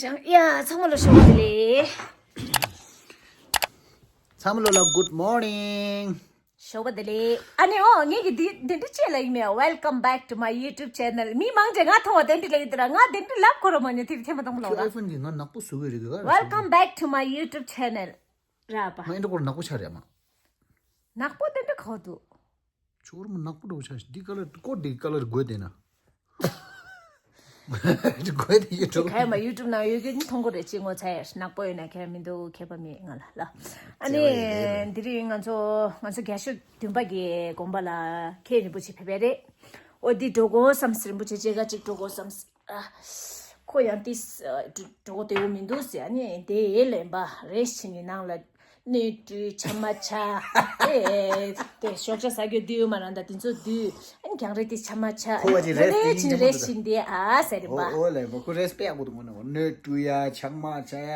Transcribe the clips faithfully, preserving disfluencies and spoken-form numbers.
ཡ། ཚང་མ་ལ་ཞོགས་པ་བདེ་ལེགས། ཚང་མ་ལ་good morning། ཞོགས་པ་བདེ་ལེགས། ཨ་ནི་ཨོ་ངེད་ཀྱི་འདི་འདི་འདྲ་ཅེས་ལ་ཡིན་མེད། Welcome back to my YouTube channel. མི་མང་ཆེ་ང་མཐོང་བ་དེ་འདྲ་ལ་ཡིན་དེ་ར། ང་དེ་འདྲ་ལབ་ཁོ་ར་མ་ཉན། དེ་ཐེངས་མ་དང་པོ་ལོག་ར། ཁྱོད་iPhone་གི་ང་ནག་པོ་བཟོ་གི་རེད་གི་ག་རེ། Welcome back to my YouTube channel ར་པ། ང་ཨེ་འདྲ་ཁོ་ར་ནག་པོ་ཆགས་རེད་མ། ནག་པོ་དེ་འདྲ་ག་འདུག་ཁྱོད་ར་མ་ནག་པོ་འདྲ་པོ་ཆགས་ཤིག་འདི་ཀ་ལར་ཀོ་འདི་ཀ་ལར་དགོས་དེ་ན། དགོས་དེ་ཡོད་འགྲོ། ག་ཡ་མ་YouTube་ནང་ཡོད་མཁན་མཐོང་གི་རེད། ཅི་ངོ་ཚ་ཡ་ནག་པོ་ཡོད་ན་ཁྱད་མི་འདུག་མཁས་པ་མེད་ང་ལ་ལ། ཨ་ནི་དེ་རིང་ང་ཚོ་ང་ཚོ་རྒྱ་ཤོད་བདུན་པ་གི་དགོན་པ་ལ་མཁན་རིན་པོ་ཆེ་ཕེབས་པ་རེད། ཨོ་འདི་འགྲོ་དགོས་བསམ། རིན་པོ་ཆེ་མཇལ་ཁ་ཅིག་འགྲོ་དགོས་བསམ། ཨ། ཁོ་ཡང་ཏིས་འགྲོ་གོ་དེ་བོ་མི་འདུག་ཟེར། ཨ་ནི་དེ་ཡེ་ལེན་པ་རེ་ཞིག་ནི་ནང་ལ་སྣོད་བཀྲུས་ཆ་མ་ཆ། ཨེ་དེ་ཞོགས་ཇ་ཟ་རྒྱུ་དུས་མ་རང་ད་དེ་ཚོ་དུས། ཨ་ནི་རྒྱང་རེ་ཏིས་ཆ་མ་ཆ། ཁོ་བ་ཅིག་རེ་ལེ་ཏིས་ཅིན་ཉིན་རེ་མོ་ཞིག་འདི་ཨ་ཟེར་རེ་པ། ཨོ་ཨོ་ལེ་མ་ཁོ་རེས་པེ་ཡག་པོ་འདུག་མོ་ནོ། སྣོད་བཀྲུས་ཡ་ཆ་མ་ཆ་ཡ་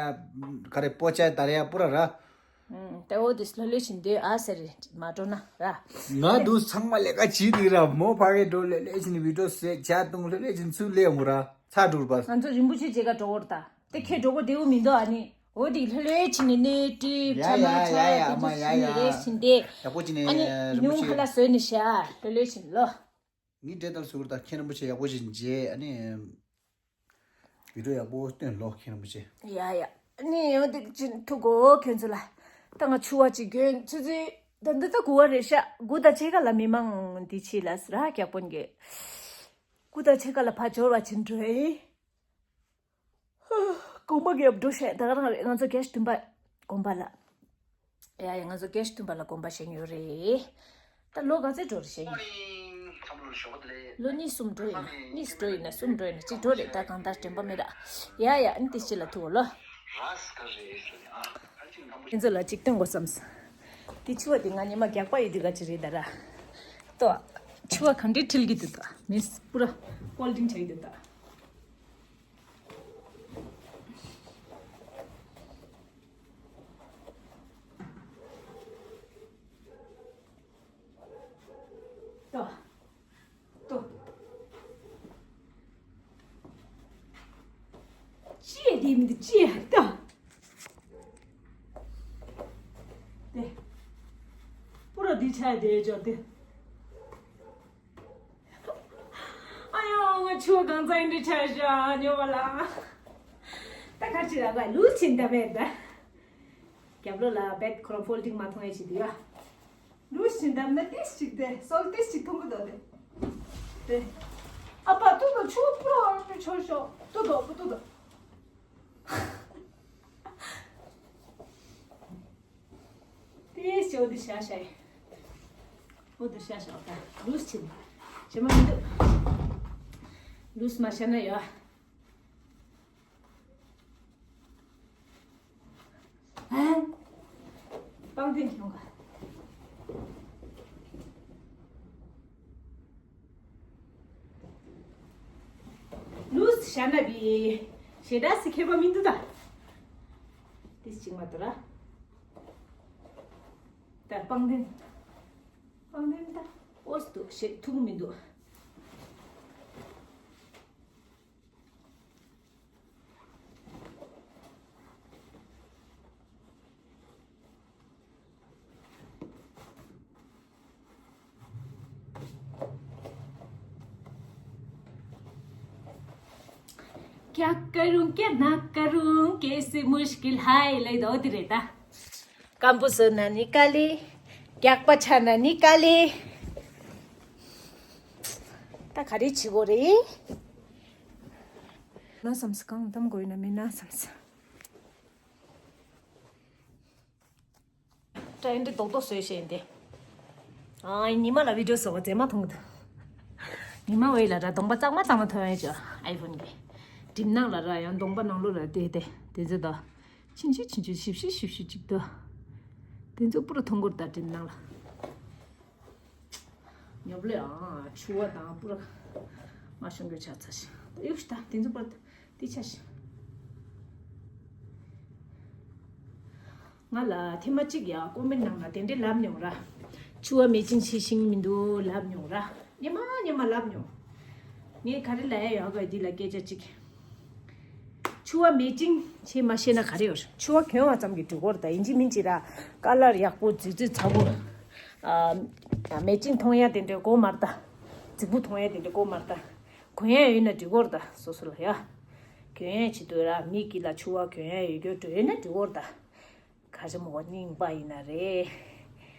ག་རེ་པོ་ཆ་དར་ཡ་པུ་ར་ར། ཨུམ། ད་འོ་དེ་ལྷོད་ལྷོད་བཞིན་སྡོད་ཨ་ཟེར་མ་འགྲོ་ན་ར། ང་འདུག་ཚང་མ་ལས་ཀ་བྱེད་དུས་ར་མོ་ཕ་གི་འགྲོ་ལྷོད་ལྷོད་བཞིན་བི་ཌིའོ་ཟེར་ཇ་བཏུང་ལྷོད་ལྷོད་བཞིན་ཚུར་སླེབས་མོ་ར་ཚ་འགྲུར་པ། ང་ཚོ་རིན་པོ་ཆེ་མཇལ་ཁ་འགྲོ་འོར་ད་དེ་ཁྱེད་འགྲོ་གོ་དེའུ་མི་འདུག་ཨ་ནི་འོ་དེ་ལྷོད་ལྷོད་བྱིན་ནས་ནས་ཏི་ཡ་ཆ་མ་ཡ་ཆ་ཡ་ཡ་ཡ་ཨ་མ་ཡ་ཡ་ཡ་ཡ་ཡ་ཡ་བྱིན་ཏེ། ཡག་པོ་བྱིན་ནས་ཨ་ནི་རིན་པོ་ཉུང་ཆེ་ཁ་ལ་བཟོས་ནས་ཤ་ལྷོད་ལྷོད་བྱིན་ལོ། ངའི་འབྲས་ལྟར་ཟུར་དང་ཁྱེད་རིན་པོ་ཆེ་ཡག་པོ་ཞིག་མཇལ། ཨ་ནི་བི་ཌིའོ་ཡག་པོ་སྟོན་ལོ་ཁྱེད་རིན་པོ་ཆེ། ཡ་ཡ། ཨ་ནི་ཡང་དེ་ཅི་ཐུག་གོ་ཁྱོད་ཚོ་ལ། ད་ང་ཆུ་བ་ཅིག་གྱོན་ཆུ་ཚོད་ད་འདི་ད་དགུ་བ་རེད་ཤག་དགུ་དང་ཕྱེད་ཀ་ལ་མི་མང་འདི་ཕྱི་ལ་སི་ར་རྒྱག་པོ་གི། དགུ་དང་ཕྱེད་ཀ་ལ་ཕ་འབྱོར་བ་ཕྱིན་འགྲོ་ཡིན། དགོན་པ་གི་འགྲོ་ཤེས་ད་ག་རང་རེད། ང་ཚོ་རྒྱ་ཤོད་བདུན་པ་དགོན་པ་ལ། ཡ་ཡ། ང་ཚོ་རྒྱ་ཤོད་བདུན་པ་ལ་དགོན་པ་བཞེངས་ཡོད་རེད། ད་ལོ་ག་ཚོད་འགྲོ་རེད་བཞེངས་ཡོད། ལོ་གཉིས་གསུམ་འགྲོ་ཡིན་ན་གཉིས་འགྲོ་ཡིན་ན་གསུམ་འགྲོ་ཡིན་ན་གཅིག་འགྲོ་རེད། ད་གང་ལྟར་དྲན་པ་མེད་ར། ཡ་ཡ། ཨ་ནི་དེ་ཕྱི་ལ་ཐུག་གོ་ལོ། ཁྱེད་ཚོ་ལ་གཅིག་སྟོན་དགོས་བསམས། དེ་ཆུ་བ་དེ་ང་ཉི་མ་རྒྱག་པ་ཡོད་དུས་ག་ཅི་རེད་ད་ར། ཏོ། ཆུ་བ་གང་འདྲའི་འཁྲིལ་གི་འདུག་ད་མིས་པུ་ར་ཀོལ་ཌིང་བྱ་གི་འདུག་ད། ཏོ། ཏོ། ཅི་ཡ་དེ་མི་འདུག་ཅི་ཡ་ཏོ། དེ། པུ་ར་འདི་ཆ་དེ་ཅོ་དེ། ཨ་ཡོ་ང་ཆུ་གང་ཚང་འདི་ཆ་ཤ་ཉོ་བ་ལ། ད་གར་ཅི་ལ་ག་ལུས་ཕྱིན་ད་བས་ད། རྒྱབ་ལོགས་ལ་བེད་ཁོ་རང་ཕོལ་ཌིང་མ་མཐོང་ཡ་ཅི་དེ་ཡ། ལུས་ཕྱིན་ད་ན་ཏིས་ཅིག་དེ་སོལ་ཏིས་ཅིག་མཐོང་གི་འདུག་དེ། དེ། ཨ་ཕ་ཏུ་ཏུ་ཆུ་པུ་ར་ཨ་ཆོ་ཤོ་ཏུ་ཏུ་པུ་ཏུ་ཏུ། དེ་ཞོ་དེ་ཤ་ཤ་ཡི། འོ་དེ་ཤ་ཤ་ད་ལུས་ཕྱིན། བྱེ་མ་མི་འདུག་ལུས་མ་ཤ་ན་ཡོད། ཨ། པང་གདན་ཁྱོང་ག་ལུས་ཤ་ན་བི། ཞེ་དྲག་སི་ཁེ་པ་མི་འདུག་ད། ཏིས་ཅིག་མ་ཏོ་ར། ད་པང་གདན། པང་གདན་ད། ཨོས་འདུག་ཞེ་ཐུག་མི་འདུག क्या करूं क्या ना करूं कैसे मुश्किल हाय ལེ་དོ་དི་རེད་ད། སྐམ་པོ་བཟོས་ན་ནི་དཀའ་ལས། རྒྱགས་པ་ཆགས་ན་ནི་དཀའ་ལས། ད་ག་རེ་བྱེད་དགོས་རེད། ན་བསམ་སི་གང་གཏམ་དགོས་ཡོད་ན་མིན་ན་བསམ་སི། ཏྲ་ཡིན་འདི་རྡོག་རྡོག་བཟོས་བྱས་ཡིན་ཏེ། ཨ་ཉི་མ་ལ་བི་ཌིའོ་བཟོ་བ་མཛེས་མ་མཐོང་གི་འདུག་ཉི་མ་འོད་ལ་ར་གདོང་པ་གཙང་མ་གཙང་མ་ཐོན་ཡོད་ཅོ་ཨའི་ཕོན་གི། གྲིབ་ནག་ལ་ར་ཡང་གདོང་པ་ནང་ལོགས་ལ་དེ་དེ་དེ་ཚོ་ད། ཕྱིན་ཆད་ཕྱིན་ཆད་ཞིབ་ཞིབ་ཞིབ་ཞིབ་ཅིག་ད། དེ་ཚོ་པུ་ར་མཐོང་གི་ར་ད་གྲིབ་ནག་ལ། ཉོབ་ལེ་ཨ་ཆུ་བ་དང་པུ་ར་མ་ཤོང་གི་ཆ་ཚ་ཞིག་ད་ཡོད་ཤི་ད་དེ་ཚོ་པུ་ར། དེ་ཆ་ཞིག་ང་ལ་ཐེངས་མ་གཅིག་ཡ་ཀོ་མེན་ནང་ལ་དེ་འདྲས་ལབ་མྱོང་ར། ཆུ་བ་མེ་ཅིན་ཆེ་ཤིང་མི་འདུག་ལབ་མྱོང་ར། ཉི་མ་ཉི་མ་ལབ་མྱོང་། ངས་ག་རེ་ལབ་ཡ་ཡོད་ག་འདི་ལ་སྐད་ཆ་གཅིག་ཆུ་ ཆུ་བ་མེ་ཅིང་བྱེད་མ་ཤེས་ན་ག་རེ་ཡོད། ཆུ་བ་གྱོན་བ་ཙམ་གྱིས་འགྲིག་གོ་རེད་ད། ཡིན་གཅིག་མིན་གཅིག་ར་ཀ་ལར་ཡག་པོ་རྫིག་རྫིག་ཚ་པོ། ཨ། མེ་ཅིང་མཐོང་ཡ་དེ་འདྲའི་དགོས་མ་རེད་ད། རྫིག་པོ་མཐོང་ཡ་དེ་འདྲའི་དགོས་མ་རེད་ད། གྱོན་ཡ་ཡོད་ན་འགྲིག་གོ་རེད་ད། སོ་སོ་ལ་ཡ། གྱོན་ཡ་བྱེད་དུས་ར་མི་དཀྱིལ་ལ་ཆུ་བ་གྱོན་ཡ་ཡོད་རྒྱུ་འགྲོ་ཡོད་ན་འགྲིག་གོ་རེད་ད། ག་རེ་མོ་རྙིང་པ་ཡིན་ན་རེད།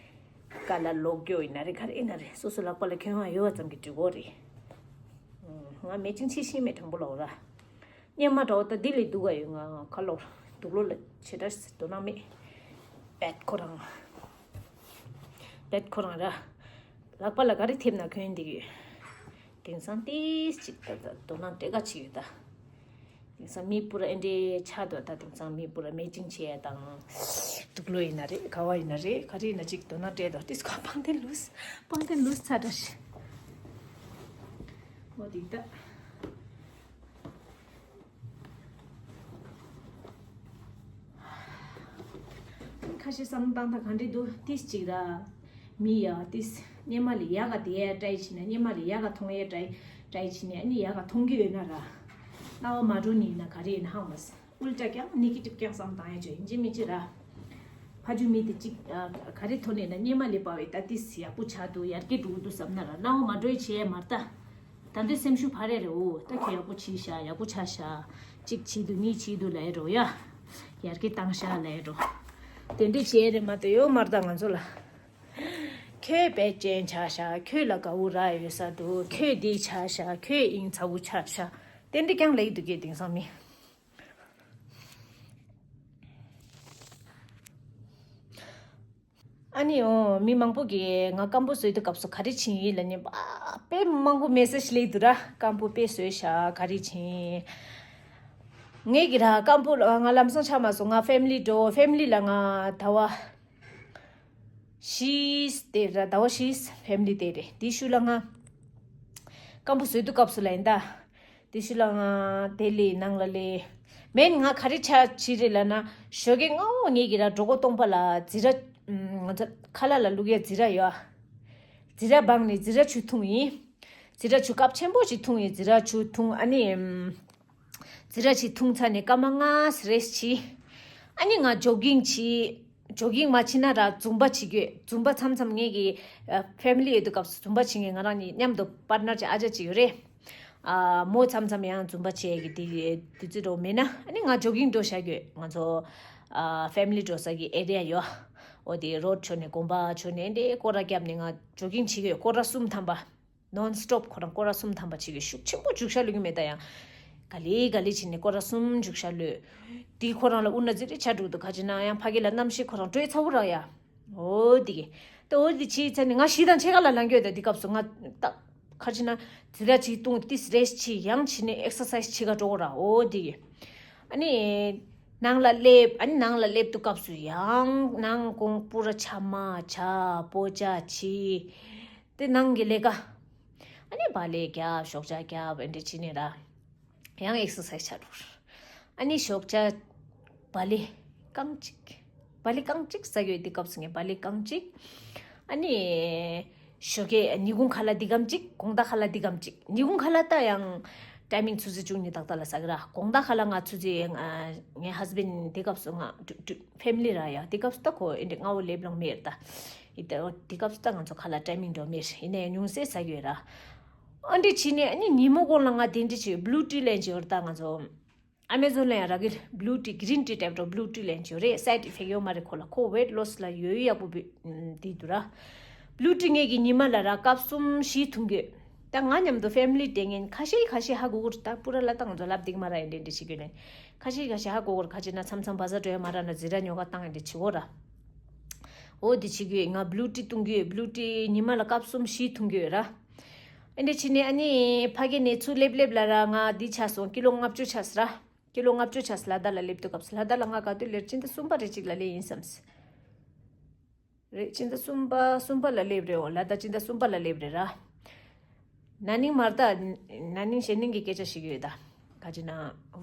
ཀ་ལར་ལོག་རྒྱུ་ཡིན་ན་རེད། ག་རེ་ཡིན་ན་རེད། སོ་སོ་ལག་པ་ལ་གྱོན་བ་ཡོད་པ་ཙམ་གྱིས་འགྲིག་གོ་རེད། ང་མེ་ཅིང་བྱེད་ཤེས་མེད་དྲང་པོ་ལབ་ར། སྙེ་མ་འདྲ་བོ་ད་འདི་ལས་སྡུག་ག་ཡོད། ང་ཁ་ལོར་སྡུག་ལོ་ལ་བྱེད་འདྲ་དོ་སྣང་མེད། བེད་ཁོ་རང་། བེད་ཁོ་རང་ར། ལག་པ་ལ་ག་རེ་ཐེབས་ན་གྱོན་འདི་ཡོད། དེང་སང་ཏིས་ཅིག་ད་ད་དོ་སྣང་སྤྲད་ག་ཅིག་ཡོད་ད། དེང་སང་མི་སྤུ་ར་ཨེ་འདྲའི་ཆགས་འདུག་ད། དེང་སང་མི་སྤུ་ར་མེ་ཅིང་བྱེད་ཡ་དང་། སྡུག་ལོ་ཡིན་ན་རེད། ག་བ་ཡིན་ན་རེད། ག་རེ་ཡིན་ན་ཅིག་དོ་སྣང་སྤྲད་འདུག་ཏིས་ཁོ་པང་གདན་ལུས། པང་གདན་ལུས་ཚར་འདྲ་ཞིག་འོ་དེ་ད། ཁ་ཤས་བསམ་བློ་བཏང་ཐག་ག་འདྲ་འདུག་ཏིས་ཅིག་ར། མི་ཡ་ཏིས་སྙེ་མ་ལས་ཡག་ག་དེ་ཡ་ཏྲའི་བྱས་ན། སྙེ་མ་ལས་ཡག་ག་མཐོང་ཡ་ཏྲའི་ཏྲའི་བྱས་ན། ཨ་ནི་ཡག་ག་མཐོང་གི་ཡོད་ན་ར། རྣ་བ་མ་འགྲོ་ནི་ཡིན་ན་ག་རེ་ཡིན་ན་ཧང་མ་སི། ཨུལ་ཏྲ་ཀྱང་ནེ་གེ་ཊིབ་ཀྱང་བསམ་བཏང་ཡ་ཅོ་ཡིན་གཅིག་མིན་གཅིག་ར། ཕ་ཇུ་མི་དེ་གཅིག་ག་རེ་ཐོན་ནས་ན་སྙེ་མ་ལས་པ་བའི་ད་ཏིས་ཡག་པོ་ཆགས་འདུག་ཡར་རྒྱས་འགྲོ་གི་འདུག་བསམ་ན་ར། རྣ་བ་མ་འགྲོ་ཡ་བྱས་ཡ་མ་རེད་ད། ད་འདོད་སེམས་ཤུགས་འཕར་རེ་རེ་འོ། ད་ཁྱོད་ཡག་པོ་བྱས་ཤག་ཡག་པོ་ཆགས་ཤག་གཅིག་བྱས་འདུག་གཉིས་བྱས་འདུག་ལབ་ཡ་འགྲོ་ཡ། ཡར་རྒྱས་བཏང་ཤག་ལབ་ཡ་འགྲོ། དེ་འདྲས་བྱས་རེ་མ་གཏོགས་ཡོད་མ་རེད་ད་ང་ཚོ་ལ། ཁྱོད་བེད་ཅན་ཆགས་ཤག་ཁྱོད་ལ་དགའ་བོ་རག་ཡོད་ས་འདུག་ཁྱོད་འདི་ཆགས་ཤག་ཁྱོད་དབྱིངས་ཚ་བོ་ཆགས་ཤག་དེ་འདྲས་ཀྱང་ལབ་ཀྱི་འདུག་གས་དེང་སང་མི། ཨ་ནི་འོ་མི་མང་པོ་གིས་ང་སྐམ་པོ་བཟོས་དུས་སྐབས་སུ་ག་རེ་བྱིན་ཡིན་ལབ་ནས་ཨ་དཔེ་མང་པོ་མེ་སེ་ཇི་སླེབས་འདུག་ར། སྐམ་པོ་དཔེ་བཟོས་ཤག་ག་རེ་བྱིན། ངས་ཀྱི་ར་སྐམ་པོ་ལ་ང་ལམ་སང་ཆགས་མ་སོང་། ང་ཕེ་མི་ལི་འགྲོ། ཕེ་མི་ལི་ལ་ང་ཟླ་བ་བཞི་དེ་ར། ཟླ་བ་བཞི་ཕེ་མི་ལི་དེ་རེད། དེའི་ཤུལ་ལ་ང་སྐམ་པོ་བཟོས་དུས་སྐབས་སུ་ལ་ཡིན་ད། དེ་ཤུལ་ལ་ང་དེ་ལས་ནང་ལ་ལས། མེན་ང་ག་རེ་ཆ་བྱི་རེད་ལབ་ན། ཞོགས་ཀས་སྔ་བོ་ངེད་ཀྱི་ར་གྲོད་ཁོག་སྟོང་པ་ལ་ཛི་ར། ང་ཚོ་ཁ་ལག་ལ་བླུག་ཡ་ཛི་ར་ཡོད། ཛི་ར་སྦངས་ནས་ཛི་ར་ཆུ་འཐུང་ཡིན། ཛི་ར་ཆུ་ཀབ་ཆེན་པོ་ཞིག་འཐུང་ཡིན། ཛི་ར་ཆུ་འཐུང་ཨ་ནི། ཛི་ར་ཆུ་འཐུང་ཚར་ནས་སྐར་མ་ལྔ་རེ་བྱས། ཨ་ནི་ང་ཇོ་གིང་བྱས། ཇོ་གིང་མ་བྱས་ན་ར་ཛུམ་པ་བྱེད་དགོས། ཛུམ་པ་མཚམས་མཚམས་ངེད་ཀྱི་ཕེ་མི་ལི་ཡོད་དུས་སྐབས་སུ་ཛུམ་པ་བྱེད་མཁན་ང་རང་གཉིས་མཉམ་དུ་པར་ནར་གྱི་ཨ་ཅག་ཅིག་ཡོད་རེད། ཨ་མོ་མཚམས་མཚམས་ཡང་ཛུམ་པ་བྱེད་ཀྱི་དེ་དུས་ཚོད་འགྲོ་མེད་ན་ཨ་ནི་ང་ཇོ་གིང་འགྲོ་བཞག་དགོས། ང་ཚོ་ཕེ་མི་ལི་འགྲོ་ས་ཀྱི་ཨེ་རི་ཡ་ཡོད། འོ་དེ་རོ་ཌི་ཕྱོགས་ནས་དགོན་པ་ཕྱོགས་ནས་འདྲེ་སྐོར་ར་བརྒྱབ་ནས་ང་ཇོ་གིང་བྱེད་དགོས། སྐོར་ར་གསུམ་ཐམ་པ། ནོན་སི་ཊོབ་ཁོ་རང་སྐོར་ར་གསུམ་ཐམ་པ་བྱེད་དགོས། ཤུགས་ཆེན་པོ་རྒྱུག་ཤར་གློད་ཀྱི་མེད་ད་ཡང་། ག་ལེ་ག་ལེ་བྱས་ནས་སྐོར་ར་གསུམ་རྒྱུག་ཤར་གློད། དེ་ཁོ་རང་ལ་དབུ་ན་ཛི་རེ་ཆགས་འགྲོ་འདུག་ག་ཅི་ན་ཡང་ཕ་གི་ལ་གནམ་གཤིས་ཁོ་རང་དྲོད་ཚ་བོ་རག་ཡ། འོ་དེ་གི། ད་འོ་དེ་བྱས་ཚར་ནས་ང་བཞི་དང་ཕྱེད་ཀ་ལ་ལངས་ཡོད་ད། དེ་སྐབས་སུ་ང་ད་ག་ཅི་ན་ཛི་ར་ཅིག་བཏུང་། ཏིས་རེ་སི་ཊི་བྱས། ཡང་བྱས་ནས་ཨེག་སར་སའི་ཛི་བྱེད་ག་འགྲོ་གོ་ར། འོ་དེ་གི། ཨ་ནི་ནང་ལ་སླེབས། ཨ་ནི་ནང་ལ་སླེབས་དུས་སྐབས་སུ་ཡང་ནང་གོང་སྤུ་ར་ཆ་མ་ཆ་པོ་ཅ་བྱས། དེ་ནང་གི་ལས་ཀ། ཨ་ནི་བག་ལེབ་རྒྱབ། ཞོགས་ཇ་རྒྱབ། ཨེ་འདྲ་བྱས་ནས་ར། ཡང་ཨེག་སར་སའི་ཛི་བྱ་འགྲོ། ཨ་ནི་ཞོགས་ཇ་བག་ལེབ་རྐང་གཅིག་བག་ལེབ་རྐང་གཅིག་ཟ་གི་ཡོད། དེ་སྐབས་སུ་ངས་བག་ལེབ་རྐང་གཅིག་ཨ་ནི་ཞོགས་ཀས་ཉིན་གུང་ཁ་ལག་འདི་གམ་གཅིག་དགོང་དག་ཁ་ལག་འདི་གམ་གཅིག་ཉིན་གུང་ཁ་ལག་ད་ཡང་ཊའི་མིང་ཆུ་ཚོད་བཅུ་གཉིས་ཏག་ཏག་ལ་ཟ་གི་ར། དགོང་དག་ཁ་ལག་ང་ཆུ་ཚོད། ང་ངའི་ཧས་བྷེན་ཌི་དེ་སྐབས་སུ་ང་ཕེ་མི་ལི་ར་ཡ། དེ་སྐབས་སུ་ད་ཁོ་ཨེ་འདྲ་སྔ་བོ་སླེབས་ལོང་མེད་ད། ཨི་ད་དེ་སྐབས་སུ་ད་ང་ཚོ་ཁ་ལག་ཊའི་མིང་འགྲོ་མེད། ཡིན་ནའི་ཉུང་ཟད་ཟ་གི་ཡོད་ར། ཨ་འདྲ་བྱས་ནས་ཨ་ནི་ཉིན་མོ་གོང་ལ་ང་དེ་འདྲ་བྱས། བྷི་ལུ་ཊི་ལེན་གྱི་ཡོད་ར། ད་ང་ཚོ་ཨ་མེ་ཛོན་ལ་ཡང་རག་གི་རེད། བྷི་ལུ་ཊི། གི་རིན་ཊི་ཊའིབ་འགྲོ་བྷི་ལུ་ཊི་ལེན་གྱི་ཡོད་རེད། སའིཌ་ཨི་ཕེག་ཡོད་མ་རེད་ཁོ་ལ། ཁོ་ཝེཊ་ལོ་སི་ལ་ཡོད་ཡག་པོ་བི་དེ་འདུག་ར། བྷི་ལུ་ཊི་ངེད་ཀྱི་ཉི་མ་ལ་ར་ཀབ་གསུམ་བཞི་འཐུང་གི་ཡོད། ད་ང་མཉམ་དུ་ཕེ་མི་ལི་དེ་ངན་ཁ་ཤས་ཁ་ཤས་ཧ་གོ་གི་རེད། ད་པུ་ར་ལ་ད་ང་ཚོ་ལབ་འདི་གི་མ་ར་ཡིན་འདྲ་འདྲ་བྱེད་གི་ཡོད་ལེ། ཁ་ཤས་ཁ་ཤས་ཧ་གོ་གི་རེད། ཁ་ཅིག་ན་མཚམས་མཚམས་བ་ཟ་འགྲོ་ཡ་མ་རག་ན་ཛི་ར་ཉོ་ག་བཏང་ཡ་འདྲ་བྱེད་གོ་ར། འོ་དེ་བྱེད་གི་ཡོད། ང་བྷི་ལུ་ཊི་འཐུང་གི་ཡོད། བྷི་ལུ་ཊི་ཉི་མ་ལ་ཀབ་གསུམ་བཞི་འཐུང་གི་ཡོད་ར། ཨེ་འདྲ་བྱས་ནས་ཨ་ནི་ཕ་གི་ནས་ཚུར་སླེབས་སླེབས་ལ་ར་ང་འདི་ཆགས་སོང་། ཀི་ལོ་ལྔ་བཅུ་ཆགས་སོང་ར། ཀི་ལོ་ལྔ་བཅུ་ཆགས་སོང་། ལ་དྭགས་ལ་སླེབས་དུས་སྐབས་སུ། ལ་དྭགས་ལ་ང་ག་དུས་སླེབས། སྤྱི་ཟླ་གསུམ་པ་རེ་གཅིག་ལ་སླེབས་ཡིན་བསམས། རེད། སྤྱི་ཟླ་གསུམ་པ་གསུམ་པ་ལ་སླེབས་རེད། འོ་ལ་དྭགས་སྤྱི་ཟླ་གསུམ་པ་ལ་སླེབས་རེད་ར། ན་ནིང་མར་ད་ན་ནིང་གཞེས་ནིང་གི་སྐད་ཆ་ཞིག་ཡོད་ད། ག་ཅི་ན་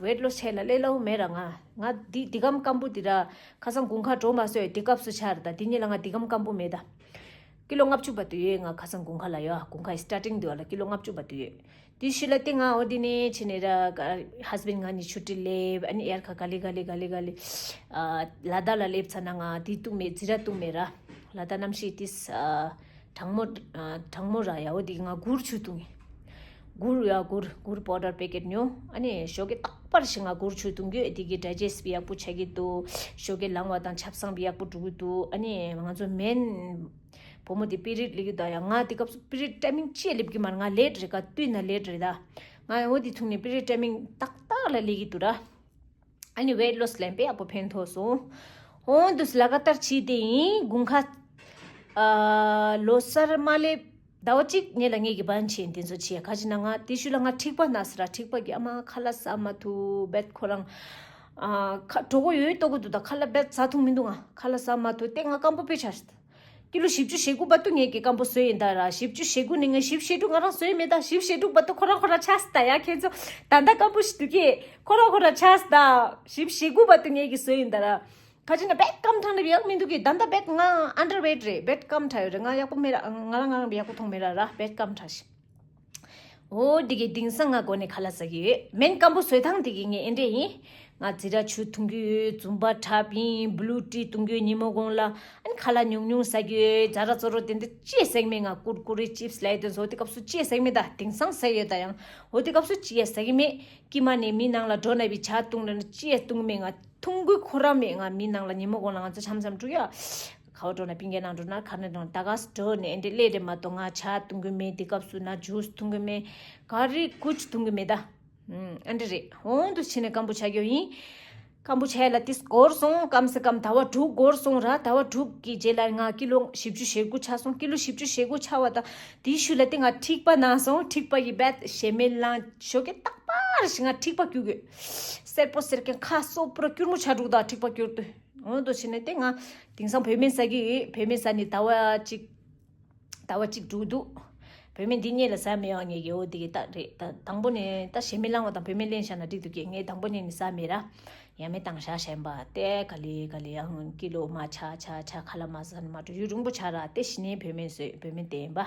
ཝེཊ་ལོ་སི་བྱས་ལ་སླེབས་སླ་བོ་མེད་ར། ང་ང་འདི་འདི་གམ་སྐམ་པོ་འདི་ར། ཁ་སང་དགུན་ཁ་འགྲོ་མ་སོང་། དེ་སྐབས་སུ་ཆགས་རེད་ད། འདི་གཉིས་ལ་ང་འདི་གམ་སྐམ་པོ་མེད་ད། ཀི་ལོ་ལྔ་བཅུ་བར་དུ་ཡོད། ང་ཁ་སང་དགུན་ཁ་ལ་ཡོད། དགུན་ཁ་ཡི་སི་ཊར་ཊིང་དུས་ལ་ཀི་ལོ་ལྔ་བཅུ་བར་དུ་ཡོད། དེ་ཤུལ་ལ་དེ་ང་འོ་དེ་ནས་ཕྱིན་ནས་ར་ཧས་བྷེན་ང་གཉིས་ཆུ་ཊི་སླེབས། ཨ་ནི་དབྱར་ཁ་ག་ལེ་ག་ལེ་ག་ལེ་ག་ལེ་ལ་དྭགས་ལ་སླེབས་ཚར་ན་ང་དེ་བཏུང་མེད་ཛི་ར་བཏུང་མེད་ར། ལ་དྭགས་གནམ་གཤིས་དེ་གྲང་མོ་གྲང་མོ་ར་ཡ། འོ་དེ་ང་གུར་ཆུ་བཏུང་། གུར་ཡ་གུར་གུར་པའུ་ཌར་པེ་ཀེཊ་ཉོ། ཨ་ནི་ཞོགས་ཀས་རྟག་པར་ཞིག་ང་གུར་ཆུ་བཏུང་གི། དེ་གི་ཌའི་ཇེ་སི་ཊི་བི་ཡག་པོ་ཆགས་ཀྱི་འདུག་ཞོགས་ཀས་ལངས་པ་དང་ཆབ་གསང་བི་ཡག་པོ་འགྲོ་གི་འདུག་ཨ་ནི་ང་ཚོ་མེན་བུ་མོ་དེ་པི་རིད་སླེབས་ཀྱི་འདུག་ཡ། ང་དེ་སྐབས་སུ་པི་རིད་ཊའི་མིང་ཅི་ཡང་སླེབས་ཀྱི་མ་རེད། ང་ལེ་ཊི་རེད། ག་དུས་ན་ལེ་ཊི་རེད་ད། ང་འོ་དེ་ཐུག་ནས་པི་རིད་ཊའི་མིང་ཏག་ཏག་ལ་སླེབས་ཀྱི་འདུག་ར། ཨ་ནི་ཝེཊ་ལོ་སི་ལེན་པས་ཡག་པོ་ཕན་ཐོགས་སོང་། འོ་འདུག་ལ་ག་ཏར་བྱས་དེ་ཡིན་དགུན་ཁ། ཨ་ལོ་གསར་མ་སླེབས་ཟླ་བ་གཅིག་ཉེ་ལ་ངེད་ཀྱི་བན་ཆེན་དེ་ཚོ་བྱས། ག་ཅི་ན་ང་དེ་ཤུལ་ལ་ང་འཁྲིག་པ་ན་ཟེར་ར། འཁྲིག་པ་གི་ཨ་མ་ཁ་ལག་ཟ་མ་ཐུབ་བེད་ཁོ་རང་། ཨ་ཁ་གྲོད་ཁོག་ཡོད་ཡོད་ལྟོགས་ཀྱི་འདུག་ད་ཁ་ལག་བེད་ཟ་ཐུབ་མི་འདུག་ང་ཁ་ལག་ཟ་མ་ཐུབ་སྟེ་ང་སྐམ་པོ་དཔེ་ཆགས་ཤག་ཀི་ལོ་བཞི་བཅུ་ཞེ་དགུ་བར་དུ་ངེད་ཀྱིས་སྐམ་པོ་བཟོས་ཡིན་ད་ར། བཞི་བཅུ་ཞེ་དགུ་ནས་ངས་བཞི་བཅུ་ཞེ་དྲུག་ང་རང་བཟོས་ཡིན་མེད་ད། བཞི་བཅུ་ཞེ་དྲུག་བར་དུ་ཁོ་རང་ཁོ་རང་ཆགས་སི་ད་ཡ། ཁྱེད་ཚོ་ད་ལྟ་སྐམ་པོ་ཞིག་འདུག་གི་ཁོ་རང་ཁོ་རང་ཆགས་སི་ད། བཞི་བཅུ་ཞེ་དགུ་བར་དུ་ངེད་ཀྱིས་བཟོས་ཡིན་ད་ར། ག་ཅི་ན་བེད་སྐམ་ཐང་ལ་ཡག་མི་འདུག་གི་ད་ལྟ་བེད་ང་ཨན་ཌར་ཝེཊ་རེད། བེད་སྐམ་དྲགས་ཡོད་རེད། ང་ཡག་པོ་མེད་ར། ང་རང་ང་རང་ཡག་པོ་མཐོང་མེད་ར་ར། བེད་སྐམ་དྲགས་ཤག་འོ་དེ་གི་དེང་སང་ང་སྒོ་ནས་ཁ་ལག་ཟ་གི་ཡོད། མེན་སྐམ་པོ་བཟོས་ཐང་དེ་གི་ངས་ཨེ་འདྲས་ཡིན། ང་ཛི་ར་ཆུ་འཐུང་གི་ཡོད། ཛུམ་པ་འཁྲབ་ཡིན། བུ་ལུ་ཊི་འཐུང་གི་ཡོད། ཉིན་མོ་གུང་ལ་ཨ་ནི་ཁ་ལག་ཉུང་ཉུང་ཟ་གི་ཡོད། ཛ་ར་ཙོ་རོ་དེ་འདྲ་ཅི་ཟ་གི་མེད། ང་ཀུར་ཀུ་རེ་ཅིབ་སི་ལབ་ཡ་དེ་ཚོ་དེ་སྐབས་སུ་ཅི་ཟ་གི་མེད་ད། དེང་སང་ཟ་ཡོད་ད་ཡང་། འོ་དེ་སྐབས་སུ་ཅི་ཡ་ཟ་གི་མེད། དཀྱིལ་མ་ནས་མི་ནང་ལ་འགྲོ་ན་བི་ཇ་བཏུང་ན་ཅི་ཡ་བཏུང་གི་མེད། ང་འཐུང་གི་ཁོ་རང་མེད། ང་མི་ནང་ལ་ཉིན་མོ་གུང་ལ་ང་ཚོ་འཆམ་འཆམ་འགྲོ་ཡ། ག་བ་འགྲོ་ན་པིང་གའི་ནང་འགྲོ་ན་ག་ནས་འགྲོ་ན་ད་ག་སེ་འགྲོ་ནས་ཨེ་འདྲས་སླེབས་རེད་མ་གཏོགས་ང་ཇ་འཐུང་གི་མེད། དེ་སྐབས་སུ་ན་ཇུས་འཐུང་གི་མེད། ག་རེ་ཀུ་ཅི་འཐུང་གི་མེད་ད། ཨུམ། ཨེ་འདྲས་རེད། འོང་དུ་ཕྱིན་ནས་སྐམ་པོ་ཆགས་རྒྱུ་ཡིན། སྐམ་པོ་ཆགས་ཡ་ལ་ཏིས་འགོར་སོང་། སྐམ་སེ་སྐམ་ཟླ་བ་དྲུག་འགོར་སོང་ར། ཟླ་བ་དྲུག་གི་རྗེས་ལ་ང་ཀི་ལོ་བཞི་བཅུ་ཞེ་དགུ་ཆགས་སོང་། ཀི་ལོ་བཞི་བཅུ་ཞེ་དགུ་ཆགས་པ་དང་དེའི་ཤུལ་ལ་དེ་ང་འཁྲིག་པ་ན་སོང་། འཁྲིག་པ་ཡི་བད་ཞེ་མེད་ལང་ཞོགས་ཀས་རྟག་པར་ཞིག་ང་འཁྲིག་པ་སྐྱུག་གི་སེར་པོ་སེར་ཀན་ཁ་སོ་པུ་ར་སྐྱུར་མོ་ཆགས་འདུག་ད་འཁྲིག་པ་སྐྱུར་དུས། འོ་དོ་བྱས་ནས་དེ་ང་དེང་སང་བོད་སྨན་ཟ་གི་ཡོད། བོད་སྨན་ཟ་ནས་ཟླ་བ་གཅིག་ཟླ་བ་གཅིག་འགྲོ་འདུག་བོད་སྨན་འདི་སྔོན་ལ་ཟ་མེད་པ་ངས་ཀྱི་འོ་དེ་གི་ད་རེད། ད་དང་པོ་ནས་ད་ཞེ་མེད་ལང་བ་དང་བོད་སྨན་ལེན་བཞག་ན་འགྲིག་འདུག་གི་ངས་དང་པོ་ནས་ནི་ཟ་མེད་ར། ཡ་མེད་བཏང་བཞག་བཞིན་པ་དེ་ག་ལེ་ག་ལེ་ཡང་ཀི་ལོ་མ་ཆ་ཆ་ཆ་ཁ་ལག་མ་ཟ་ནས་མ་འགྲོ་ཡུན་རིང་པོ་ཆགས་ར། དེ་གཞི་ནས་བོད་སྨན་ཟོས། བོད་སྨན་དེ་ཡིན་པ།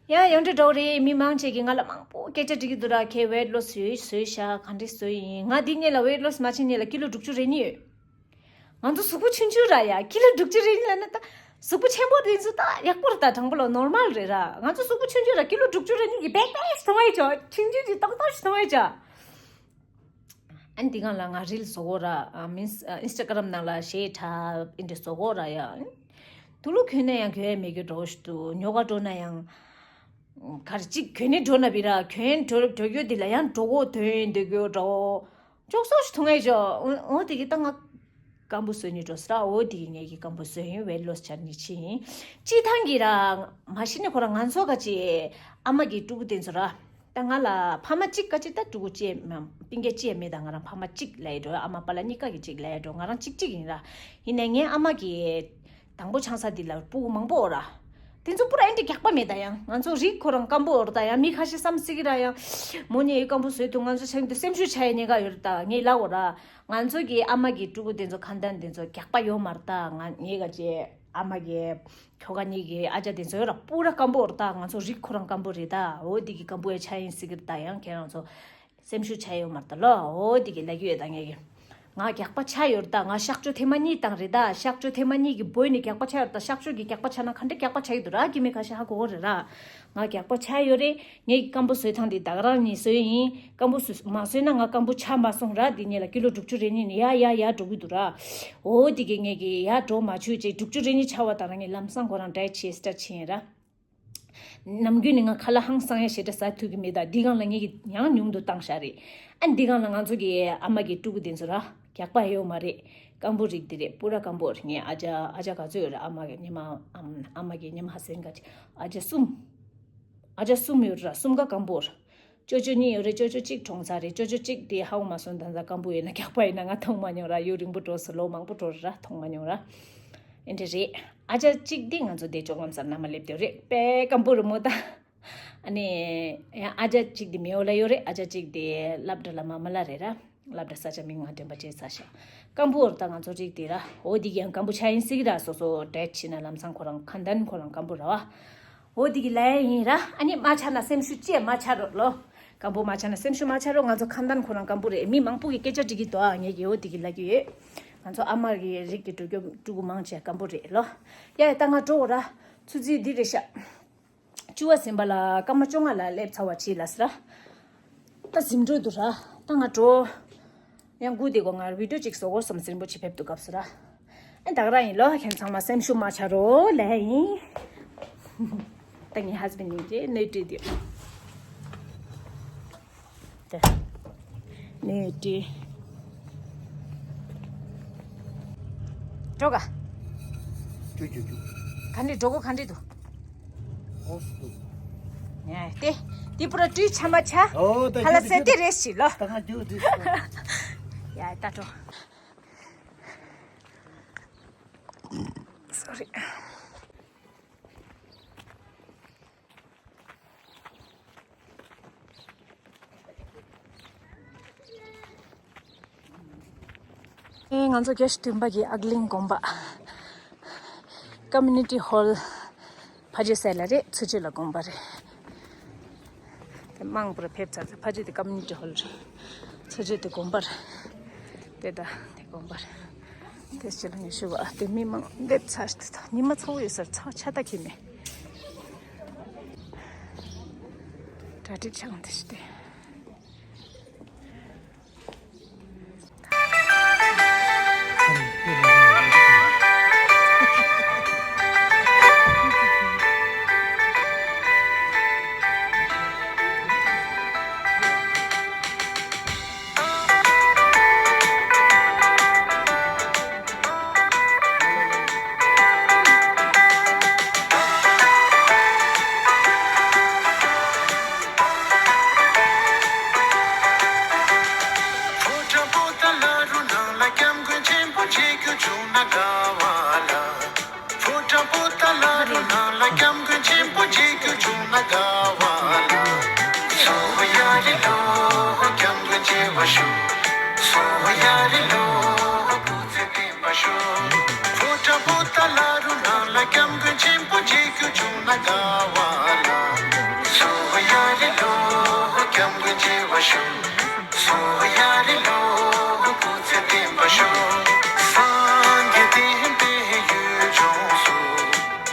ཡ་ཡོང་འདྲི་འགྲོ་རེད། མི་མང་ཆེ་གིས་ང་ལ་མང་པོ་སྐད་ཆ་འདྲི་གི་འདུག་ར། ཁྱེད་ཝེཊ་ལོ་སི་ཡོད་བཟོས་ཤག་ག་འདྲས་བཟོས་ཡིན། ང་འདི་སྔོན་ལ་ཝེཊ་ལོ་སི་མ་བྱས་སྔོན་ལ་ཀི་ལོ་དྲུག་ཅུ་རེ་གཉིས་ཡོད། ང་ཚོ་གཟུགས་པོ་ཆུང་ཆུང་ར་ཡ། ཀི་ལོ་དྲུག་ཅུ་རེ་གཉིས་ལ་ན་ད་གཟུགས་པོ་ཆེན་པོ་དེ་ཚོ་ད་ཡག་པོ་རེད། ད་དྲང་པོ་ལ་ནོར་མལ་རེད་ར། ང་ཚོ་གཟུགས་པོ་ཆུང་ཆུང་ར་ཀི་ལོ་དྲུག་ཅུ་རེ་གཉིས་ཀྱི་བེག་བེག་ཞིག་མཐོང་ཡ་ཆོག་ཆུང་ཆུང་ཅིག་ཏོག་ཏོག་ཞིག་མཐོང་ཡ་ཆོག་ཨ་ནི་འདི་གང་ལ་ང་རིལ་བཟོ་གོ་ར། ཨ་མིན་ཨིན་སི་ཊ་གྷ་རམ་ནང་ལ་གཞས་འཁྲབ་ཨིན་འདྲ་བཟོ་གོ་ར་ཡ། དུ་ལུ་གྱོན་ན་ཡང་གྱོན་ཡ་མེད་གྱོ་འགྲོ་ཞིག་ཏུ་ཉོ་ག་འགྲོ་ན་ཡང་། གར་ཅིག་གྱོན་ནས་འགྲོ་ན་བི་ར་གྱོན་འགྲོ་འགྲོ་གྱོ་འདི་ལ་ཡང་འགྲོ་གོ་དོན་འདོད་གྱོ་འགྲོ། ཅོག་སོག་ཞིག་ཐུང་ངེ་ཅོ། འོ་འོ་དེ་གི་ད་ང་སྐམ་པོ་བཟོས་ནི་འགྲོ་སི་ར། འོ་དེ་གི་ངེད་ཀྱི་སྐམ་པོ་བཟོས་ཡིན། ཝེཊ་ལོ་སི་ཆར་ནི་ཆི་ཡིན། ཅི་ཐང་གི་ར་མ་གཞི་ནས་ཁོ་ར་ང་ཚོ་ག་ཅི་ཨ་མ་གི་ཕྲུ་གུ་དེ་ཚོ་ར། ད་ང་ལ་ཕ་མ་གཅིག་ག་ཅི་ད་ཕྲུ་གུ་ཅི་མ་པིང་གེ་ཅི་ཡ་མེད། ད་ང་རང་ཕ་མ་གཅིག་ལ་ཡི་འགྲོ། ཨ་མ་པ་ལ་གཉིས་ཀ་གི་གཅིག་ལ་ཡི་འགྲོ། ང་རང་གཅིག་གཅིག་ཡིན་ར། ཡིན་ནའི་ངའི་ཨ་མ་གི་དང་པོ་ཆང་ས་འདི་ལ་སྤུ་གུ་མང་པོ་ཡོད་ར། དེ་ཚོ་པུ་ར་ཨེ་འདྲ་རྒྱགས་པ་མེད་ད་ཡང་། ང་ཚོ་རིགས་ཁོ་རང་སྐམ་པོ་ཡོད་ར་ད་ཡང་། མི་ཁ་ཤས་བསམ་སྲིད་ཀྱི་ར་ཡང་། མོ་ནི་ཨེ་སྐམ་པོ་བཟོས་འདུག་ང་ཚོ་ཆང་དེ་སེམས་ཤུགས་ཆག་ཡས་ཉེན་ཁ་ཡོད་ར་ད་ངས་ལབ་ཡོད་ར། ང་ཚོ་གི་ཨ་མ་གི་ཕྲུ་གུ་དེ་ཚོ་ཁ་འདན་དེ་ཚོ་རྒྱགས་པ་ཡོད་མ་རེད་ད། ང་ངས་ག་ཅི་ཨ་མ་གི་ཁྱོ་ག་གཉིས་ཀྱི་ཨ་ཅག་དེ་ཚོ་ཡོད་ར་པུ་ར་སྐམ་པོ་ཡོད་ར་ད། ང་ཚོ་རིགས་ཁོ་རང་སྐམ་པོ་རེད་ད། འོ་དེ་གི་སྐམ་པོ་ཡ་ཆག་ཡིན་སྲིད་ཀྱི་ར་ད་ཡང་། ཁྱེད་རང་ཚོ། སེམས་ཤུགས་ཆག་ཡོད་མ་རེད་ད་ལོ། འོ་དེ་གི་ལབ་ཀྱི་ཡོད་ད་ངས་གི། ང་རྒྱགས་པ་ཆག་ཡོད་རེད་ད། ང་གཤག་བཅོས་ཐེངས་མ་གཉིས་བཏང་རེད་ད། གཤག་བཅོས་ཐེངས་མ་གཉིས་ཀྱི་བོད་ནས་རྒྱགས་པ་ཆག་ཡོད་རེད་ད། གཤག་བཅོས་ཀྱི་རྒྱགས་པ་ཆག་ན་ག་འདྲ་རྒྱགས་པ་ཆག་གི་འདུག་ར། ཀྱི་མི་ཁ་ཤས་ཧ་གོ་གི་རེད་ར། ང་རྒྱགས་པ་ཆག་ཡོད་རེད། ངས་ཀྱི་སྐམ་པོ་བཟོས་ཐང་དེ་ད་ག་རང་ནས་བཟོས་ཡིན། སྐམ་པོ་བཟོས་མ་བཟོས་ན་ང་སྐམ་པོ་ཆག་མ་སོང་ར། དེ་ཉིད་ལ་ཀི་ལོ་དྲུག་ཅུ་རེ་གཉིས་ནས་ཡར་ཡར་ཡར་འགྲོ་གི་འདུག་ར། འོ་དེ་གི་ངས་ཀྱི་ཡར་འགྲོ་མ་བཅུག་ཅིག་དྲུག་ཅུ་རེ་གཉིས་ཆག་པ་དང་རང་ངས་ལམ་སང་ཁོ་རང་ཌའེཊ་བྱེད་སི་ཊར་བྱས་ཡིན་ར། ནམ་རྒྱུན་ནས་ང་ཁ་ལག་ཧང་སང་ཡ་ཞེ་དྲག་ཟ་ཐུབ་ཀྱི་མེད་ད། འདི་སྒང་ལ་ངེད་ཀྱིས་ཡང་ཉུང་དུ་བཏང་བཞག་རེད། ཨ་འདི་སྒང་ལ་ང་ཚོ་གི་ཨ་མ་གི་ཕྲུ་གུ་དེ་ཚོ་ར་རྒྱགས་པ་ཡོད་མ་རེད། སྐམ་པོ་རིགས་དེ་རེད། པུ་ར་སྐམ་པོ་རེད། ངའི་ཨ་ཅག་ཨ་ཅག་ག་ཚོད་ཡོད་རེད། ཨ་མ་གི་ཉི་མ་ཨམ་ཨ་མ་གི་ཉི་མ་ཧ་སེན་ག་ཅི་ཨ་ཅག་གསུམ། ཨ་ཅག་གསུམ་ཡོད་ར། གསུམ་ཀ་སྐམ་པོ་རེད། ཅོ་ཅོ་གཉིས་ཡོད་རེད། ཅོ་ཅོ་གཅིག་གྲོངས་ཚར་རེད། ཅོ་ཅོ་གཅིག་དེ་ཧ་གོ་མ་སོང་། ད་ལྟ་སྐམ་པོ་ཡོད་ན། རྒྱགས་པ་ཡིན་ན་ང་མཐོང་མ་མྱོང་ར། ཡུན་རིང་པོ་འགྲོ་སོང་། ལོ་མང་པོ་འགྲོ་རེད་ར། མཐོང་མ་མྱོང་ར། ཨེ་འདྲ་རེད། ཨ་ཅག་གཅིག་དེ་ང་ཚོ་འདི་ལྕོག་ལམ་སར་མནའ་མ་སླེབས་དེ་རེད། དཔེ་སྐམ་པོ་རེད་མོ་ད། ཨ་ནི་ཨ་ཅག་གཅིག་དེ་མེའོ་ལ་ཡོད་རེད། ཨ་ཅག་གཅིག་དེ་སློབ་གྲྭ་ལ་མ་མ་ལ་རེད་ར། སློབ་གྲྭ་ས་ཆ་མིང་ང་དྲན་པ་བརྗེད་ཚར་ཤག་སྐམ་པོ་རེད་ད་ང་ཚོ་རིགས་དེ་ར། འོ་འདི་ཡང་སྐམ་པོ་ཆགས་ཡིན་སྲིད་ཀྱི་ར། སོ་སོ་ཌའེཊ་བྱས་ན་ལམ་སང་ཁོ་རང་ཁ་འདན་ཁོ་རང་སྐམ་པོ་ར་བ། འོ་དེ་གི་ལས་ཡིན་ར། ཨ་ནི་མ་ཆགས་ན་སེམས་ཤུགས་ཅི་ཡང་མ་ཆག་རོགས་ལོ། སྐམ་པོ་མ་ཆགས་ན་སེམས་ཤུགས་མ་ཆག་རོགས། ང་ཚོ་ཁམས་དྭངས་ཁོ་རང་སྐམ་པོ་རེད། མི་མང་པོ་གི་སྐད་ཆ་འདྲི་གི་འདུག་ཨ། ངས་ཀྱི་འོ་དེ་གི་ལབ་ཀྱི་ཡོད། ང་ཚོ་ཨ་མར་གི་རིགས་ཀྱི་འགྲོ་རྒྱུ་ཕྲུ་གུ་མང་ཆེ་སྐམ་པོ་རེད་ལོ། ཡ་ཡ་ད་ང་འགྲོ་འོ་ར། ཆུ་ཚོད་འདི་རེད་ཤག་བཅུ་པ་ཟིན་པ་ལ་སྐར་མ་བཅོ་ལྔ་ལ་སླེབས་ཚར་བ་ཅིག་ལ་ཟེར། ད་གཟིམ་འགྲོ་འདུག་ར། ད་ང་འགྲོ། ཡང་སྒུག་བསྡད་དགོས། ང་བི་ཌིའོ་ཅིག་བཟོ་དགོས་བསམ། རིན་པོ་ཆེ་ཕེབས་འདུག་སྐབས་སུ་ར། ཨེ་ད་ག་རང་ཡིན་ལོ། ཁྱེད་ཚང་མ་སེམས་ཤུགས་མ་ཆག་རོགས་ལབ་ཡིན། ད་ངའི་ཧ་སི་བྷེན་ཌི་ཡིན་རེད། སྣོད་བཀྲུས་འདུག་དེ། སྣོད་བཀྲུས། འགྲོ་ག་ཅུ་ཅུ་ཅུ། ག་འདྲ་འགྲོ་གོ་ག་འདྲ་འདུག་ཨོ་སུ། ཡ་དེ། དེ་པུ་ར་བཀྲུས་ཆ་མ་ཆ། ཨོ་ད་ཧ་ལ་ཅུ་ཅུ་སེ་ཅུ་དེ་རེད་ཤི་ལོ། ད་ང་ཅུ་ཅུ་ཅུ། ཡ་ད་འགྲོ། སོ་རི། ཨེ་ང་ཚོ་བརྒྱད་ཅུ་བདུན་པ་གི་ཨག་གླིང་དགོན་པ། ཀོ་མུ་ནི་ཊི་ཧོལ། ཕ་ཇེ་སའི་ལ་རེད། ཚུར་ཕྱོགས་ལ་དགོན་པ་རེད། དེ་མང་པོ་ར་ཕེབས་ཚར་ཚར། ཕ་ཇེ་དེ་ཀོ་མུ་ནི་ཊི་ཧོལ་རེད། ཚུར་ཕྱོགས་དེ་དགོན་པ་རེད། དེ་ད་དེ་དགོན་པ་རེད། དེ་ཕྱི་ལ་ངས་ཞུ་བ་དེ་མི་མང་འདེབས་ཚར་ཞིག་ད་ཉི་མ་ཚ་བོ་ཡོད་སར་ཚ་བོ་ཆ་ད་ཁྱེད་མེད། གྲ་སྒྲིག་ཆགས་འདི་ཞིག་སྟེ། ཕོ་བྲང་པོ་ཏཱ་ལ་རུ་ནང་ལ་སྐྱབས་མགོན་ཆེན་པོ་མཇལ་རྒྱུ་བྱུང་ན་དགའ་བ་ལ། ཕོ་བྲང་པོ་ཏཱ་ལ་རུ་ནང་ལ་སྐྱབས་མགོན་ཆེན་པོ་མཇལ་རྒྱུ་བྱུང་ན་དགའ་བ་ལ། སོ་ཡ་རི་ལོ། སྐྱབས་མགོན་མཇལ་བར་ཤོག་སོ་ཡ་རི་ལོ། སྐུ་ཚེ་བརྟན་པར་ཤོག་ཕོ་བྲང་པོ་ཏཱ་ལ་རུ་ནང་ལ་སྐྱབས་མགོན་ཆེན་པོ་མཇལ་རྒྱུ་བྱུང་ན་དགའ་བ་ལ། སོ་ཡ་རི་ལོ། སྐྱབས་མགོན་མཇལ་བར་ཤོག་སོ་ཡ་རི་ལོ། སྐུ་ཚེ་བརྟན་པར་ཤོག་སངས་རྒྱས་བསྟན་པའི་ཡུལ་ལྗོངས་སུ།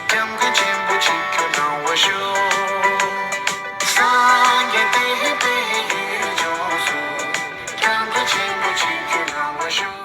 སྐྱབས་མགོན་ཆེན་པོ་ཆིབས་བསྒྱུར་གནང་བར་ཤོག་སངས་རྒྱས་བསྟན་པའི་ཡུལ་ལྗོངས་སུ། སྐྱབས་མགོན་ཆེན་པོ་ཆིབས་བསྒྱུར་གནང་བར་ཤོག་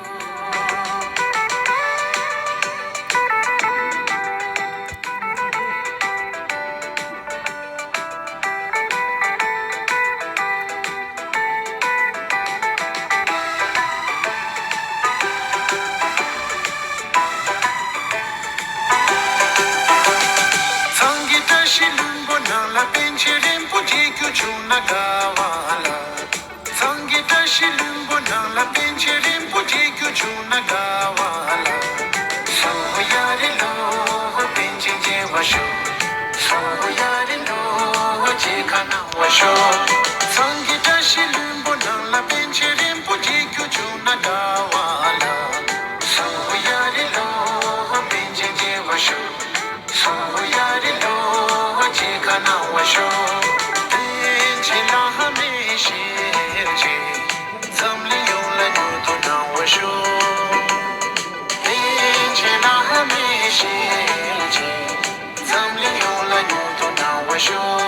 ཚང་གི་བཀྲ་ཤིས་ལྷུན་པོ་ནང་ལ་པཎ་ཆེན་རིན་པོ་ཆེ་མཇལ་རྒྱུ་བྱུང་ན་དགའ་བ་ལ། ཚང་གི་བཀྲ་ཤིས་ལྷུན་པོ་ནང་ལ་པཎ་ཆེན་རིན་པོ་ཆེ་མཇལ་རྒྱུ་བྱུང་ན་དགའ་བ་ལ། སོ་ཡ་རི་ལོ། པཎ་ཆེན་མཇལ་བར་ཤོག་སོ་ཡ་རི་ལོ། མཇལ་ཁ་གནང་བར་ཤོག་ཚང་གི་བཀྲ་ཤིས་ལྷུན་པོ་ནང་ལ་པཎ་ཆེན་རིན་པོ་ཆེ་མཇལ་རྒྱུ་བྱུང་ན་དགའ་བ་ལ། སོ་ཡ་རི་ལོ། པཎ་ཆེན་མཇལ་བར་ཤོག་སོ་ཡ་རི་ལོ། མཇལ་ཁ་གནང་བར་ཤོག་པཎ་ཆེན་བླ་མའི་ཞལ་མཇལ། འཛམ་གླིང་ཡོངས་ལ་མྱུར་དུ་གནང་བར་ཤོག་པཎ་ཆེན་བླ་མའི་ཞལ་མཇལ། འཛམ་གླིང་ཡོངས་ལ་མྱུར་དུ་གནང་བར་ཤོག་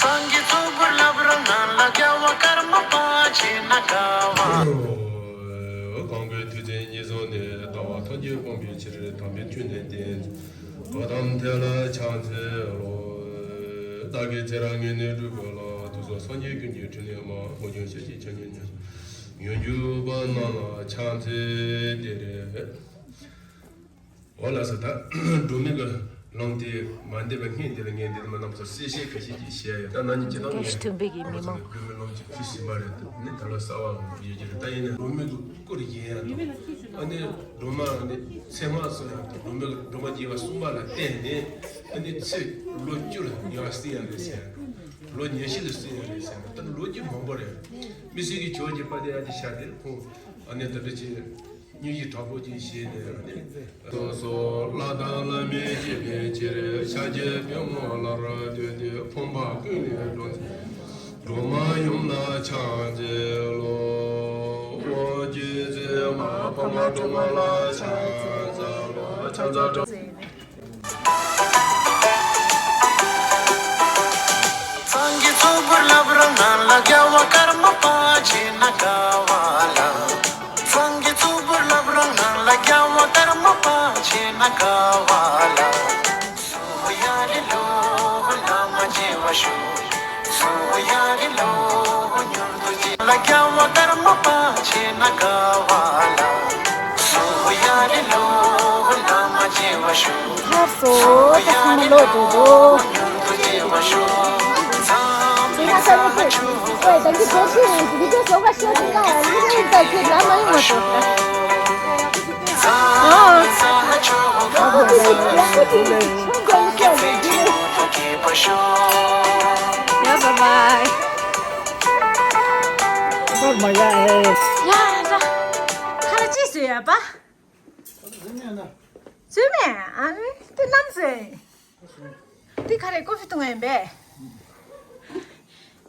ཚང་གི་ཚོགས་འཁོར་བླ་བྲང་ནང་ལ་རྒྱལ་བ་ཀརྨ་པ་མཇལ་ན་དགའ་བ། གང་གི་མཐུ་རྩལ་ཉེར་བཟུང་ནས། ལྟ་བ་ཐམས་ཅད་སྤང་བའི་ཕྱིར། དམ་པའི་ཆོས་ནི་བསྟན། གོ་ཏམ་དེ་ལ་ཕྱག་འཚལ་ལོ། བདག་གི་ཚེ་རབས་སྔོན་ནས་སྒྲུབ་པ་ལ། དུས་གསུམ་སངས་རྒྱས་ཀུན་གྱི་ཕྲིན་ལས་མ། སྔོན་བྱོན་ཞལ་བཞེས་བྱ་ཉིད་ཉོན། ཡོན་གྱུར་པ་རྣམས་ལ་ཕྱག་འཚལ་ཏེ་རེ། འོ་ལགས་སོ། ད་སྒྲོལ་མའི་གི་ ལུང་དེ་མ་འདས་པའི་སྔོན་དེ་ལ་ངས་འདི་ནས་མ་རྣམ་ཚོར་གསལ་བཤད་ཁ་ཤས་ཅིག་བཤད་ཡ། ད་ན་ནིང་སྤྱི་བཏང་ངས་ཐེངས་ཤིག་ཐོན་པའི་གི་མི་མང་། སྒྲོལ་མའི་ལུང་གི་ཚུལ་ཟིན་པ་རེད་འདུག་ནི་ད་ལོ་གསར་བ་ཡོད་ཀྱི་རེད། ད་ཡིན་ན་སྒྲོལ་མའི་སྐུ་རུ་བཞེངས་ཡ་འདུག་ཨ་ནི་སྒྲོལ་མ་ནི་མཚན་སྔགས་སུ་ཡང་འདུག་སྒྲོལ་མའི་སྒྲོལ་མ་རྒྱས་པ་གསུངས་པ་ལ་བརྟེན་ནས་ཨ་ནི་ཚེ་ལོ་བཅུ་ལ་ཉེ་བར་བསྲིང་ཡ་རེད་ཟེར་ཡ་འདུག་ལོ་ཉི་ཤུ་ལ་བསྲིང་ཡ་རེད་ཟེར་ཡ་འདུག་ད་ལོ་རྒྱུས་མང་པོ་རེད། མི་སེར་གྱི་ཇོ་གི་པ་དེ་ཡ་དེ་ཤ་དེ་ཁོང་ཨ་ནི་ད་ལྟ་ཅི། སྙིང་རྗེ་དྲག་པོ་ཅིག་བཞེས་ནས་ནི། སོ་སོ་ལྷ་དང་བླ་མའི་སྤྱན་ཕན་ཕྱིར། ཤཱཀྱའི་པདྨོ་ལ་རོལ་བསྟོད་དེ། ཕོངས་པ་ཀུན་ལས་སྒྲོལ་མཛད། སྒྲོལ་མ་ཡུམ་ལ་ཕྱག་འཚལ་ལོ། འོ་རྒྱལ་མཚན་མ་འཕགས་མ་སྒྲོལ་མ་ལ་ཕྱག་འཚལ་ལོ། ཕྱག་འཚལ་སྒྲོལ། སངས་རྒྱས་ཚོགས་བསྐོར་བསླབ་རང་ངང་ལ། རྒྱལ་བ་ཀརྨ་པ་བྱས་ན་དགའ་བ་ལ། སངས་རྒྱས་ཚོགས་བསྐོར་བསླབ་རང་ངང་ལ། རྒྱལ་བ་ཀརྨ་པ་བྱས་ན་དགའ་བ་ལ། སུ་ཡ་རེ་ལོ་བླ་མ་མཇལ་བར་ཤོག་སུ་ཡ་རེ་ལོ་མྱུར་དུ་མཇལ་ལ། རྒྱལ་བ་ཀརྨ་པ་བྱས་ན་དགའ་བ་ལ། སུ་ཡ་རེ་ལོ་བླ་མ་མཇལ་བར་ཤོག་ཚར་སོང་། ད་ཚང་མ་ལོག་འགྲོ་འགྲོ། དེ་ན་ས་རུ་ཁོས་ཁོས་ད་གི་སྒོ་ཕྱེ་རེད། དེ་གི་སོ་ཁ་ཤོད་དེ་ན་ཡང་ལུས་རེད། ད་ཁྱོད་ལ་མ་ཡོང་བ་སོ། ཨ་ཨ་ཁོ་ཁོ་ཁོ་ཁོ་ཁོ་ཁོ་ཁོ་ཁོ་ཁོ་ཁོ་ཁོ། ཡ་བཱའི་བཱའི། ཁོར་མ་ཡ་ཨེ། ཡ་ཡ། ཁ་ལ་ཅི་བཟོས་ཡ་པ། བཟོས་མེད། ཨ་ནི་དེ་ནམ་བཟོས། དེ་ག་རེ་ཀོ་ཕི་བཏུང་ཡིན་པས།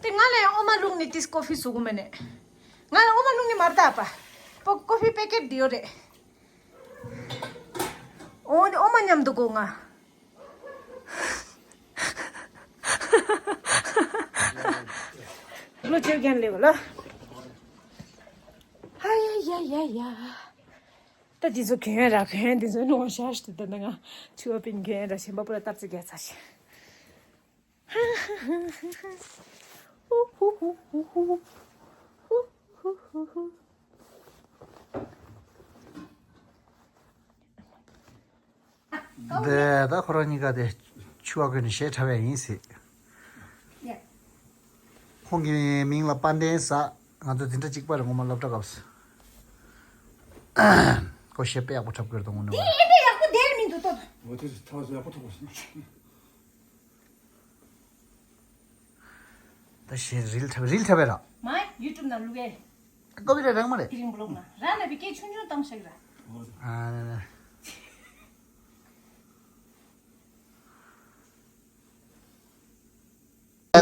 དེ་ང་ལ་ཨོ་མ་བླུགས་ནས་དེ་ཀོ་ཕི་བཟོ་གི་མེད་ནས། ང་ལ་ཨོ་མ་བླུགས་ནས་མ་རེད་ད་པ། པོ་ཀོ་ཕི་པེ་ཀེཊ་དེ་ཡོད་རེད། འོ་དེ་ཨོ་མ་མཉམ་དུ་དགོས་ང་། ལོ་བཅོ་བརྒྱད་སླེབས་ལ། ཧ་ཡ་ཡ་ཡ་ཡ། ད་འདི་ཚོ་གྱོན་ར་གྱོན་འདི་ཚོ་ནོར་ཤ་ཤ་ད་ད་ང་ཆུ་བ་པིན་གྱོན་ར་ཞིམ་པ་པོ་ལ་སྟབས་ཙི་རྒྱལ་ཚ་ཞིང་། འདི་ད་ཁོ་རང་གཉིས་ཀ་དེ་ཆུ་བ་ཀུན་ནས་གཞས་འཁྲབ་པ་ཡིན་ཟེར། ཁོང་གི་མིང་ལ་དཔལ་ལྡན་ཟེར། ང་ཚོ་འཛིན་གྲྭ་གཅིག་པ་རེད། ངོ་མ་སློབ་གྲྭ་སྐབས་སུ། ཁོ་གཞས་དཔེ་ཡག་པོ་འཁྲབ་ཀྱི་རེད་དོ་དངོས་གནས། འདི་ཨེ་འདྲ་ཡག་པོ་དེར་མི་འདུག་ཏོ། འོ་དེ་ཐག་ཡག་པོ་ཐོགས་པ་ཞིག་ད་གཞས་རིལ་འཁྲབ་རིལ་འཁྲབ་པས་ར། མ་ཡུ་ཊུབ་ནང་བླུག་གས། ཀོ་པི་ར་རང་མ་རེད། དེ་རིང་བློག་ན་ར་ན་བི་སྐད་ཆུང་ཆུང་བཏང་ཤག་ར། ཨ་ནི་ནི།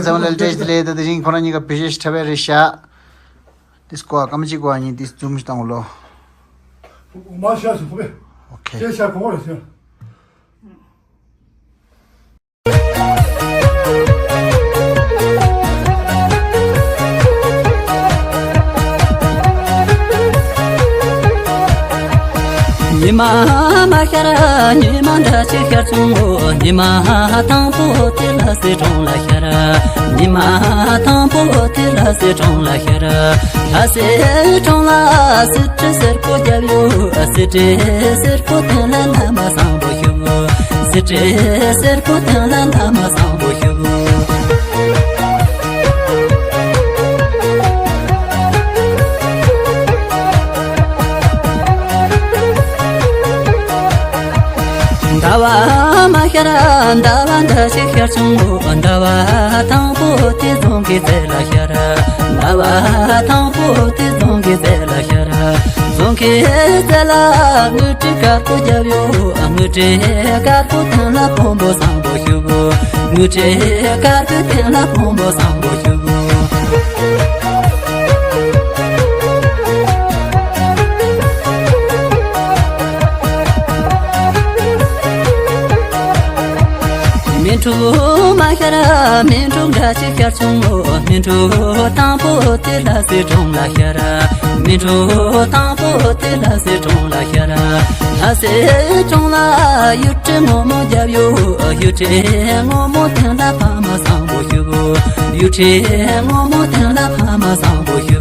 ཚང་མ་ལ་བཀྲ་ཤིས་བདེ་ལེགས། ད་དེ་རིང་ཁོ་རང་གཉིས་ཀ་བི་ཤེས་འཁྲབ་པའི་རེད་ཤག་དེ་སྐོར་ཀ་མ་གཅིག་གོ་ཨ་ཉིན་དེ་ཛུམ་ཞིག་བཏང་གོ་ལོ། མ་ཤ་སུ་ཁོ་པས། ཨོ་ཁེ། ཤ་ཤ་ཁོ་རེད་ཤ། ཉི་མ་མ་ཤར་ཉི་མ་འདྲ་ཞིག་ཤར་བྱུང་ངོ་། ཉི་མ་དང་པོ་དེ་ལྷ་སའི་གྲོང་ལ་ཤར། ཉི་མ་དང་པོ་དེ་ལྷ་སའི་གྲོང་ལ་ཤར། ལྷ་སའི་གྲོང་ལ་སེར་ཁྲི་སེར་པོ་བརྒྱབ་ཡོད། སེར་ཁྲི་སེར་པོ་སྟེང་ལ་བླ་མ་བཟང་པོ་བཞུགས། སེར་ཁྲི་སེར་པོ་སྟེང་ལ་བླ་མ་བཟང་པོ་བཞུགས། ཟླ་བ་མ་ཤར་ཟླ་བ་འདྲ་ཞིག་ཤར་བྱུང་ངོ་། ཟླ་བ་དང་པོ་དེ་རྫོང་གི་རྩེ་ལ་ཤར། ཟླ་བ་དང་པོ་དེ་རྫོང་གི་རྩེ་ལ་ཤར། རྫོང་གི་རྩེ་ལ་དངུལ་ཁྲི་དཀར་པོ་བརྒྱབ་ཡོད། དངུལ་ཁྲི་དཀར་པོ་སྟེང་ལ་ཕུང་པོ་བཟང་པོ་བཞུགས། དངུལ་ཁྲི་དཀར་པོའི་སྟེང་ལ་ཕུང་པོ་བཟང་པོ་བཞུགས། སྨིན་དྲུག་མ་ཤར་སྨིན་དྲུག་འདྲ་ཅིག་ཤར་བྱུང་ངོ་། སྨིན་དྲུག་དང་པོ་དེ་ལྷ་སའི་གྲོང་ལ་ཤར། སྨིན་དྲུག་དང་པོ་དེ་ལྷ་སའི་གྲོང་ལ་ཤར། ལྷ་སའི་གྲོང་ལ་གཡུ་ཁྲི་སྔོན་མོ་བརྒྱབ་ཡོད། གཡུ་ཁྲི་སྔོན་མོ་སྟེང་ལ་ཕ་མ་བཟང་པོ་བཞུགས། གཡུ་ཁྲི་སྔོན་མོ་སྟེང་ལ་ཕ་མ་བཟང་པོ་བཞུགས།